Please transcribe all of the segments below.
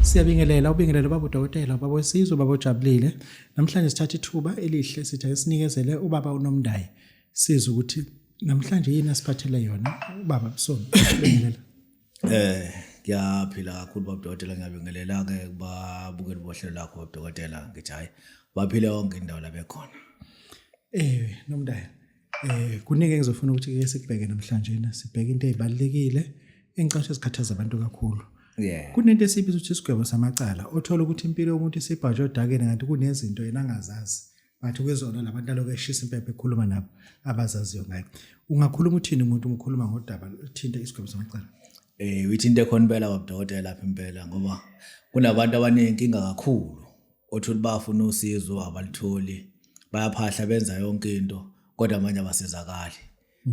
Siyabingelela, ubingelele baba udokotela, ubaba wesizwe, ubaba ojabulile. Namhlanje sithatha ithuba elihle sithi ake sinikezele ubaba uNomndayi. Sizwe ukuthi namhlanje yini asiphathele yona ubaba Msomi. Siyabingelela. Ngiyaphila kakhulu baba dokotela, ngiyabingelela ke kubabukeli bohlelo lakho baba dokotela, ngithi hayi baphile yonke indawo la bekhona. Nomndayi. Kuningi engizofuna ukuthi ke sikubheke namhlanje na sibheke into ezibalekile engicashe ezikhathaza abantu kakhulu. Kunento esibiza ukuthi isigwebo samacala othola ukuthi impilo yomuntu isibhajwe odakeni kanti kunezinto yena angazazi. Bathi kwezona labantu aloku eshisa impepho ekhuluma nabo abazaziyo ngayo. Ungakhuluma uthini umuntu uma ukhuluma ngodaba oluthinta isigwebo samacala? Uyithi into ekhona impela baba dokotela lapha impela ngoba kunabantu abanenkinga kakhulu othola bafuna usizo abalitholi, bayaphahla benza yonke into kodwa manje abasizakali.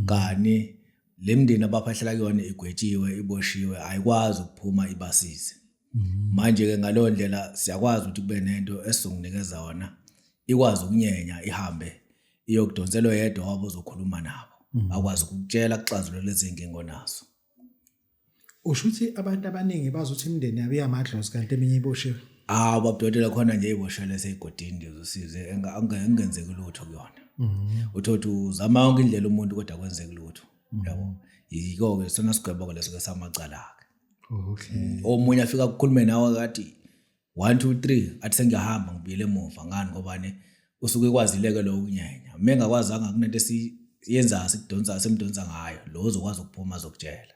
Kani le mndeni abaphahlela kuyona igwetshiwe, iboshiwe, ayikwazi ukuphuma ibasize. Manje-ke ngaleyo ndlela siyakwazi ukuthi kube nento esizokunikeza yona ikwazi ukunyenya ihambe iyokudonsela oyedwa wabo ozokhuluma nabo, akwazi ukukutshela kuxazulule lezi zinkinga onazo. Usho ukuthi abantu abaningi bazi ukuthi imindeni yabo iyamadlozi kanti eminye iboshiwe. Hawu babudokotela, khona nje iboshelwe eseyigodini nje usize engenzeki lutho kuyona. Uthole ukuthi uzama yonke indlela umuntu kodwa akwenzeki lutho. Yabo. Yiko-ke sona sigwebo-ke leso ke samacala-ke. Omunye afika akukhulume nawe kathi 1 2 3 athi sengiyahamba ngibuyele emuva ngani ngobani usuke ekwazile-ke lo ukunyenya. Uma engakwazanga kunento esiyenzayo sikudonsa simdonsa ngayo lo uzokwazi ukuphuma azokutshela.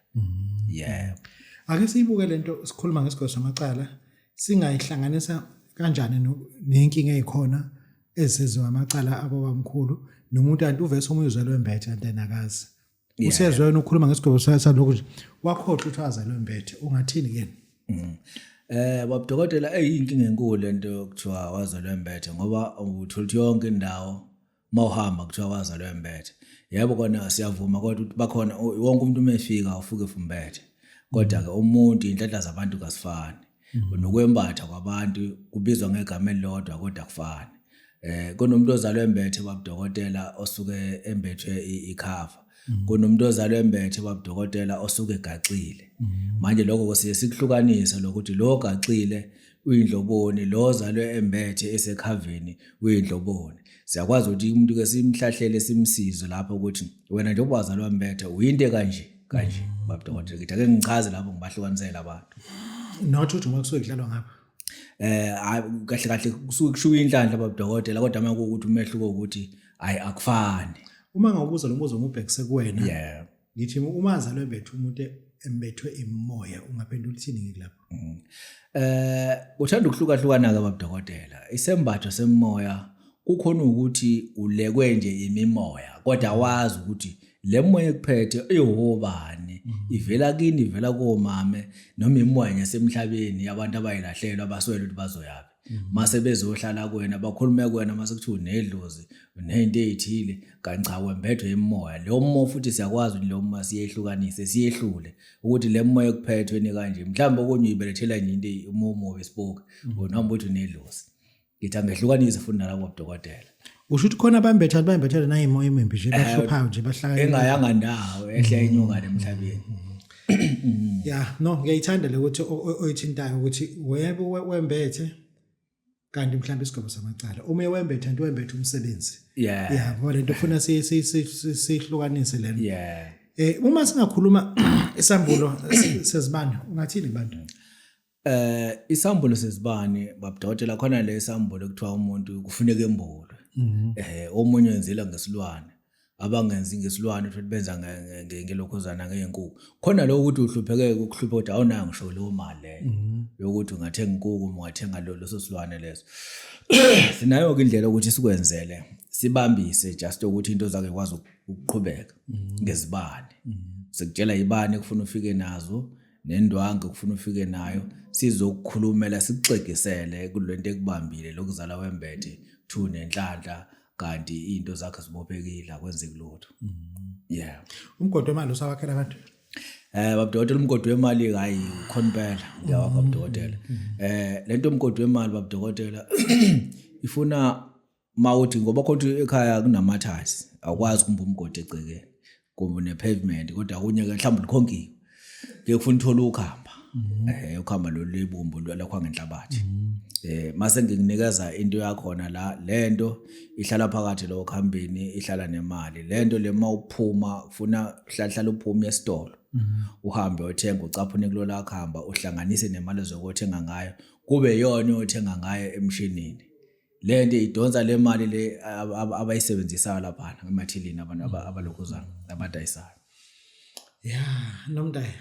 Yebo. Ake siyibuke lento sikhuluma ngesigwebo samacala singayihlanganisa kanjani nenkinga ezikhona ezisenziwa amacala abobamkhulu nomuntu kanti uvese omunye uzelwe embethe kanti enakazi. Usezwe wena ukhuluma ngesigwebo salokhu nje wakhohlwa ukuthi wazelwe embethe, ungathini kuyena? Baba dokotela, eyinkinga enkulu lento yokuthiwa wazelwe embethe ngoba uthola ukuthi yonke indawo mawuhamba kuthiwa wazelwe embethe. Yebo kona siyavuma kodwa ukuthi bakhona wonke umuntu uma efika ufuke efumbethe. Kodwa ke umuntu inhlanhla zabantu kasifani. Nokwembatha kwabantu kubizwa ngegama elilodwa kodwa akufani. Kunomuntu ozalwe embethe baba dokotela osuke embethwe ikhava. Kunomuntu ozalwe embethe baba dokotela osuke egaxile. Manje lokho siye sikuhlukanise lokuthi lo ogaxile uyindloboni, lo ozalwe embethe esekhaveni uyindloboni. Siyakwazi ukuthi umuntu ke simhlahlele simsize lapho ukuthi wena njengoba wazalwa embethe uyinto kanje kanje baba dokotela. Ngithi ake ngichaze lapho ngibahlukanisele abantu. Not ukuthi ngoba kusuke kudlalwa ngapha. Hayi kahle kahle kusuke kushiwo inhlanhla baba dokotela kodwa uma kuwukuthi umehluko ukuthi hayi akufani. Uma ngawubuza lo mbuzo ngubhekise kuwena. Ngithi uma azalwe embethe umuntu embethwe imoya ungaphendula uthini ngikulapho? Uthanda ukuhlukahlukana ke baba dokotela. Isembatho semoya kukhona ukuthi ulekwe nje imimoya kodwa wazi ukuthi le moya ekuphethe eyobani ivela kini, ivela komame noma imoya nyasemhlabeni yabantu abayilahlelwa abaswele ukuthi bazoyapi. Mase bezohlala kuwena bakhulume kuwena mase kuthiwa unedlozi unento ezithile kanti cha wembethwe imoya. Leyo moya futhi siyakwazi ukuthi leyo moya siyehlukanise siyehlule ukuthi le moya ekuphethwe ni kanje mhlawumbe okunye uyibelethela nje into umumo wesipoki noma uthi unedlozi. Ngithi angehlukanise futhi nalabo dokotela. Usho ukuthi khona abambetha bayembethela nayimoya emimbi nje bahluphayo nje bahlala engayanga ndawo ehla inyuka emhlabeni. Yeah, no ngiyayithanda le ukuthi oyithintayo ukuthi webo wembethe kanti mhlawumbe isigwebo samacala. Uma wembethe kanti wembethe umsebenzi. Yeah, ngoba lento ufuna sihlukanise lena. Uma singakhuluma isambulo sezibani ungathini kubantu? Isambulo sezibani babudokotela khona le sambulo kuthiwa umuntu kufuneka embulwe. Omunye wenzela ngesilwane, abangenzi ngesilwane uthi benza ngelokhuzana ngezinkukhu. Khona lo ukuthi uhlupheke ukuhlupha kodwa awunayo ngisho leyo mali leyo yokuthi ungathenga inkukhu ungathenga leso silwane leso. Sinayo ke indlela ukuthi sikwenzele sibambise just ukuthi into zakhe ikwazi ukuqhubeka ngezibani. Sikutshela ibani kufuna ufike nazo nendwangu kufuna ufike nayo sizokukhulumela sikuxegisele kulento ekubambile lokuzala wembethe thu nenhlanhla kanti into zakhe zibophekile akwenzeki lutho. Yeah. Umgodi wemali usawakhela abantu? Babudokotela umgodi wemali hayi ukhona impela ngiyawakha babudokotela. Lento umgodi wemali babudokotela ifuna mawuthi ngoba khona ekhaya kunamathasi awukwazi kumba umgodi egcekeni kumbe ne-pavement kodwa kunye ke mhlawumbe likhonkiwe. Ke kufuna uthole ukhamba. Ukhamba lolu lebumbu lwalakho ngenhlabathi. Mase ngikunikeza into yakhona la, lento ihlala phakathi lo khambini, ihlala nemali. Lento le mawuphuma ufuna hlala uphume esitolo. Uhambe uyothenga, ucaphune kulola khamba, uhlanganise nemali ozokothenga ngayo, kube yona oyothenga ngayo emshinini. Le nto idonsa le mali le abayisebenzisayo laphana emathilini abantu abalokhuzana abadayisayo. Ya, Nomndaya.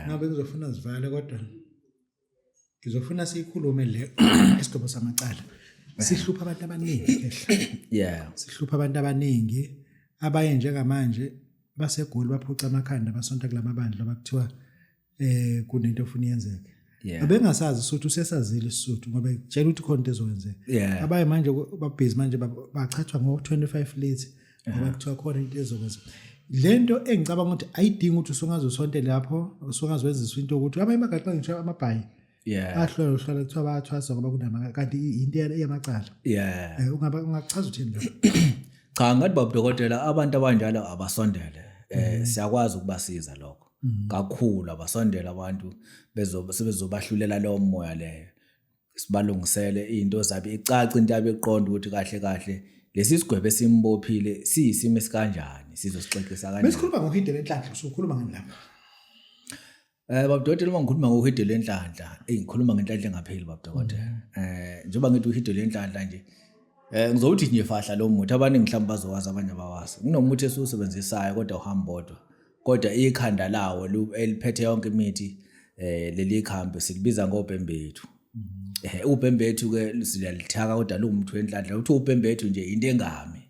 Ngabe ngizofuna sivale, kodwa ngizofuna siyikhulume le isigwebo samacala. Sihlupha abantu abaningi, khehla. Sihlupha abantu abaningi abaye njengamanje baseGoli, baphuca amakhanda, basonta kulamabandla bakuthiwa kunento ofuna iyenzeke. Abengasazi isuthu, usesazile isuthu ngoba ekutshela ukuthi khona into ezokwenzeka. Abaye manje babhizi manje bachathwa ngo-25 litre ngoba kuthiwa khona into ezokwenzeka. Lento engicabanga ukuthi ayidingi ukuthi usungaze usonte lapho, usungaze wenziswa into ukuthi abanye bagaxa ngisho amabhayi. Ahlolwa uhlala kuthiwa bayathwasa ngoba kunama, kanti into yamacala. Ungaba ungachaza uthini lokho? Cha, ngathi baba dokotela, abantu abanjalo abasondele. Siyakwazi ukubasiza lokho. Kakhulu abasondele abantu, bezobe sebezobahlulela lowo moya leyo. Sibalungisele izinto zabo, icace into yabo, iqonde ukuthi kahle kahle lesi sigwebo esimbophile siyisimo esikanjani, sizosixexisa kanjani. Besikhuluma ngohide lenhlanhla, usukhuluma ngani lapha? Baba dokotela, uma ngikhuluma ngohide lenhlanhla, ngikhuluma ngenhlanhla engapheli, baba dokotela. Njengoba ngithi uhide lenhlanhla nje, ngizokuthi nje fahla lo muthi, abaningi mhlawumbe bazowazi, abanye abawazi. Kunomuthi esiwusebenzisayo kodwa uhamba bodwa. Kodwa ikhanda lawo eliphethe yonke imithi, leli khambi silibiza ngobhembethu. Ubhembethu ke siyalithaka, kodwa luwumuthi wenhlanhla. Uthi ubhembethu nje into engami.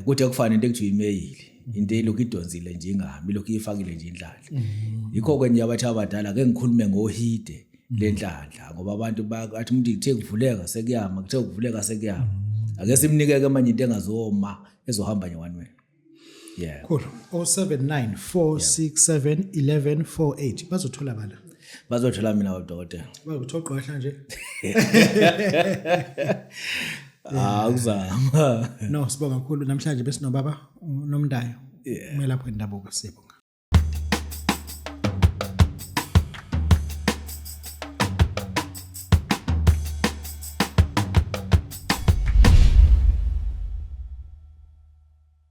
Kude kufana into ekuthiwa imeyili, into elokhu idonsile nje ingami, ilokhu ifakile nje inhlanhla. Yikho ke nje abathi abadala ke ngikhulume ngohide lenhlanhla, ngoba abantu bathi umuntu kuthe kuvuleka sekuyama, kuthe kuvuleka sekuyama. Ake simnikeke manje into engazoma, ezohamba nje one way. Cool. 079 467 1148 bazothola bala. Bazothola mina, udokotela. Bakuthoqohla nje. Ah, ukuzama. No, sibonga kakhulu namhlanje besinobaba Nomndayo. Umelaphi wendabuko, siyabonga.